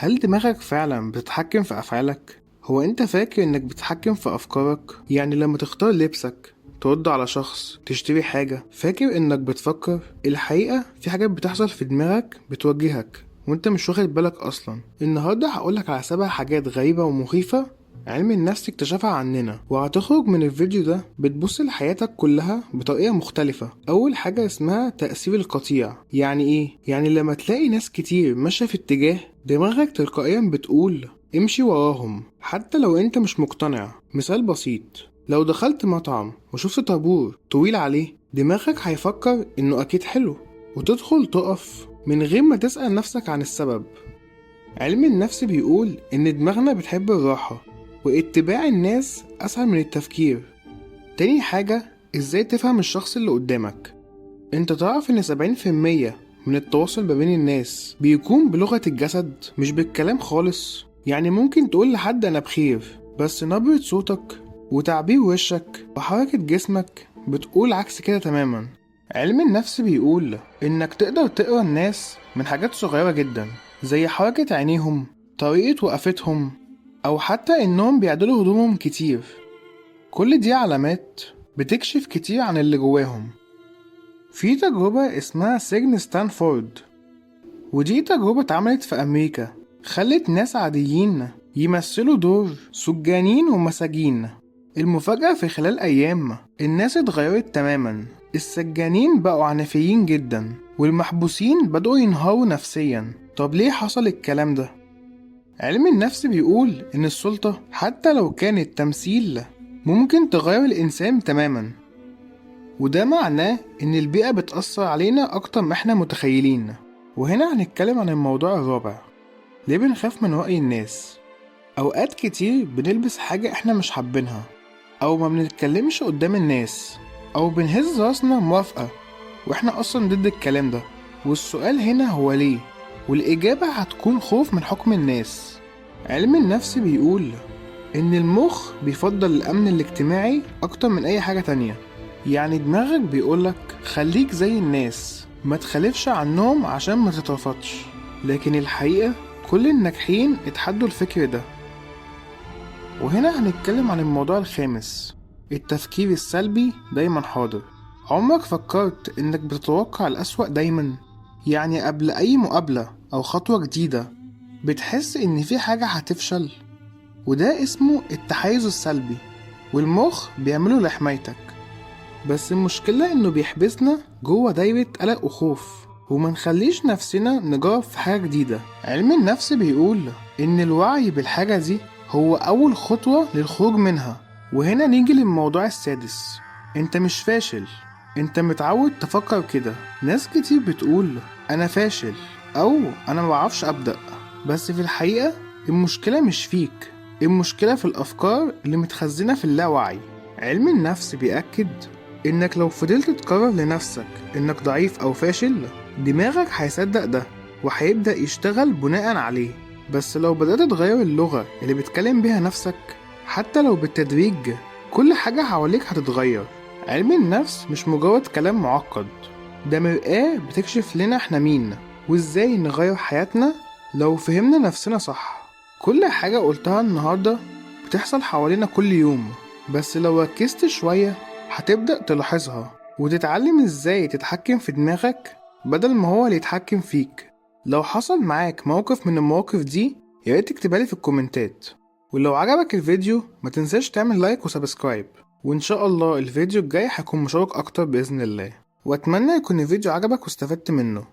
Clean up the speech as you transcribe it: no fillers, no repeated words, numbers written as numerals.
هل دماغك فعلا بتتحكم في أفعالك؟ هو أنت فاكر إنك بتتحكم في أفكارك؟ يعني لما تختار لبسك، ترد على شخص، تشتري حاجة، فاكر إنك بتفكر؟ الحقيقة في حاجات بتحصل في دماغك بتوجهك وانت مش واخد بالك أصلا. النهاردة هقولك على 7 حاجات غريبة ومخيفة علم النفس اكتشفها عننا، وهتخرج من الفيديو ده بتبص لحياتك كلها بطريقة مختلفة. أول حاجة اسمها تأثير القطيع. يعني إيه؟ يعني لما تلاقي ناس كتير ماشية في اتجاه، دماغك تلقائيا بتقول امشي وراهم حتى لو انت مش مقتنع. مثال بسيط، لو دخلت مطعم وشفت طابور طويل عليه، دماغك هيفكر انه اكيد حلو، وتدخل تقف من غير ما تسأل نفسك عن السبب. علم النفس بيقول ان دماغنا بتحب الراحة، واتباع الناس اسهل من التفكير. تاني حاجة، ازاي تفهم الشخص اللي قدامك. انت تعرف ان 70% من التواصل ما بين الناس بيكون بلغة الجسد مش بالكلام خالص. يعني ممكن تقول لحد انا بخير، بس نبرة صوتك وتعبير وشك وحركة جسمك بتقول عكس كده تماما. علم النفس بيقول انك تقدر تقرا الناس من حاجات صغيرة جدا، زي حركة عينيهم، طريقة وقفتهم، او حتى انهم بيعدلوا هدومهم كتير. كل دي علامات بتكشف كتير عن اللي جواهم. في تجربة اسمها سجن ستانفورد، ودي تجربة اتعملت في أمريكا، خلت ناس عاديين يمثلوا دور سجانين ومساجين. المفاجأة في خلال أيام الناس اتغيرت تماما. السجانين بقوا عنفيين جدا، والمحبوسين بدأوا ينهاروا نفسيا. طب ليه حصل الكلام ده؟ علم النفس بيقول إن السلطة حتى لو كانت تمثيل ممكن تغير الإنسان تماما، وده معناه إن البيئة بتأثر علينا أكتر ما إحنا متخيلين. وهنا هنتكلم عن الموضوع الرابع، ليه بنخاف من رأي الناس؟ أوقات كتير بنلبس حاجة إحنا مش حابينها، أو ما بنتكلمش قدام الناس، أو بنهز راسنا موافقة وإحنا أصلا ضد الكلام ده. والسؤال هنا هو ليه؟ والإجابة هتكون خوف من حكم الناس. علم النفس بيقول إن المخ بيفضل الأمن الاجتماعي أكتر من أي حاجة تانية. يعني دماغك بيقولك خليك زي الناس، ما تخالفش عنهم عشان ما تترفضش. لكن الحقيقة كل الناجحين اتحدوا الفكر ده. وهنا هنتكلم عن الموضوع الخامس، التفكير السلبي دايما حاضر. عمرك فكرت إنك بتتوقع الأسوأ دايما؟ يعني قبل أي مقابلة أو خطوة جديدة بتحس إن في حاجة هتفشل، وده اسمه التحيز السلبي، والمخ بيعمله لحمايتك. بس المشكلة إنه بيحبسنا جوه دايرة قلق وخوف، وما نخليش نفسنا نجرب في حاجة جديدة. علم النفس بيقول إن الوعي بالحاجة دي هو أول خطوة للخروج منها. وهنا نيجي للموضوع السادس، أنت مش فاشل، أنت متعود تفكر كده. ناس كتير بتقول أنا فاشل أو أنا ما بعرفش أبدأ، بس في الحقيقة المشكلة مش فيك، المشكلة في الأفكار اللي متخزنة في اللاوعي. علم النفس بيأكد إنك لو فضلت تكرر لنفسك إنك ضعيف أو فاشل، دماغك هيصدق ده وهيبدأ يشتغل بناء عليه. بس لو بدأت تغير اللغة اللي بتكلم بيها نفسك حتى لو بالتدريج، كل حاجة حواليك هتتغير. علم النفس مش مجرد كلام معقد، ده مرآة بتكشف لنا احنا مين وازاي نغير حياتنا لو فهمنا نفسنا صح. كل حاجة قلتها النهاردة بتحصل حوالينا كل يوم، بس لو ركزت شوية هتبدأ تلاحظها وتتعلم ازاي تتحكم في دماغك بدل ما هو اللي يتحكم فيك. لو حصل معاك موقف من المواقف دي ياريت تكتبها لي في الكومنتات، ولو عجبك الفيديو ما تنساش تعمل like و subscribe، وإن شاء الله الفيديو الجاي هيكون مشوق أكتر بإذن الله. وأتمنى يكون الفيديو عجبك واستفدت منه.